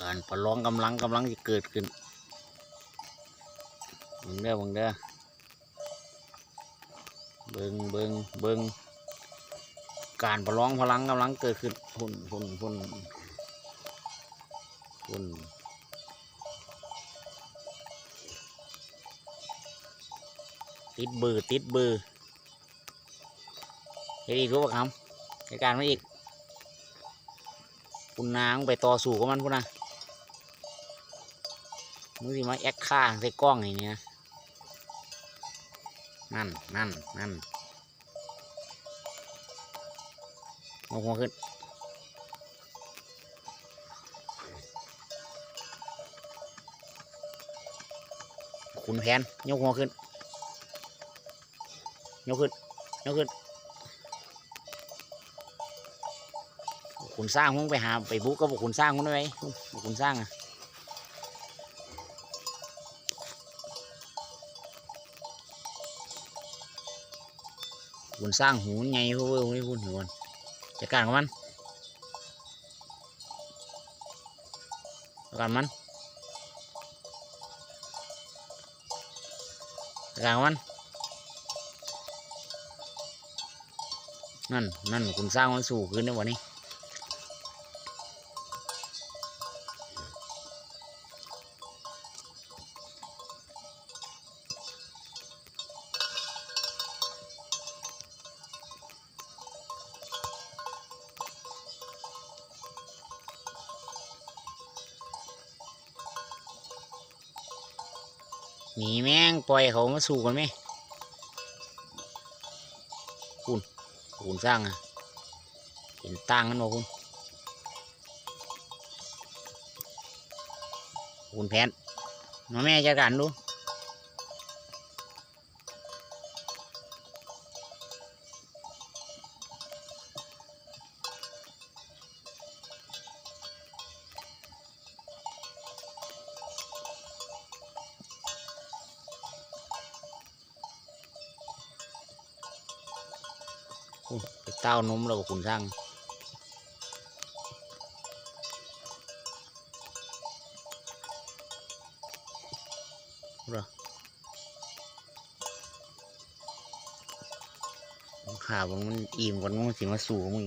ການປະລອງກຳລັງກຳລັງຊິເກີດຂຶ້ນ. ເບິ່ງເດີ ເບິ່ງເດີ ເບິ່ງ ເບິ່ງ ເບິ່ງ ການປະລອງພະລັງກຳລັງເກີດຂຶ້ນ. ພຸ້ນ ພຸ້ນ ພຸ້ນ ພຸ້ນ ຕິດເບີ ຕິດເບີ. ເຮັດອີກ ທຸກຄຳ ຈັດການມັນອີກ. ພຸ້ນນາ ມຶງໄປຕໍ່ສູ້ກັບມັນພຸ້ນນະ, ມຶງຊິມາແອັກຂ້າໃສ່ກ້ອງໃຫ້ນີ້ນະ. ນັ້ນ ນັ້ນ ນັ້ນ ຍົກຫົວຂຶ້ນ. ຂຸນແຜນ ຍົກຫົວຂຶ້ນ. ຍົກຂຶ້ນ ຍົກຂຶ້ນ. ຂຸນຊ້າງ ມຶງໄປຫາ ໄປບຸກກັບຂຸນຊ້າງພຸ້ນໄວໆ ຂຸນຊ້າງອະ. ຂຸນຊ້າງຫູມັນໃຫຍ່ເວີ້ໆ ພຸ້ນ ຈັດການກັບມັນ. ກັບມັນ ກັບມັນ. ນັ້ນ ນັ້ນ ຂຸນຊ້າງມັນສູ້ຄືນແລ້ວບັດນີ້. ໜີແມ່ງ ປ່ອຍເຂົາມາສູ້ກັນແມ. ພຸ້ນ ຂຸນຊ້າງອະ ເຫັນຕ່າງກັນບໍ່ພຸ້ນ. ຂຸນແຜນ ມາແມ່ ຈັດການດູ. ໂອ້ ໄປຕ້າວນົມແລ້ວ ຂຸນຊ້າງ. ຫາເບິ່ງມັນອີ່ມກ່ອນ ມັນຊິມາສູ້ກັບມຶງ.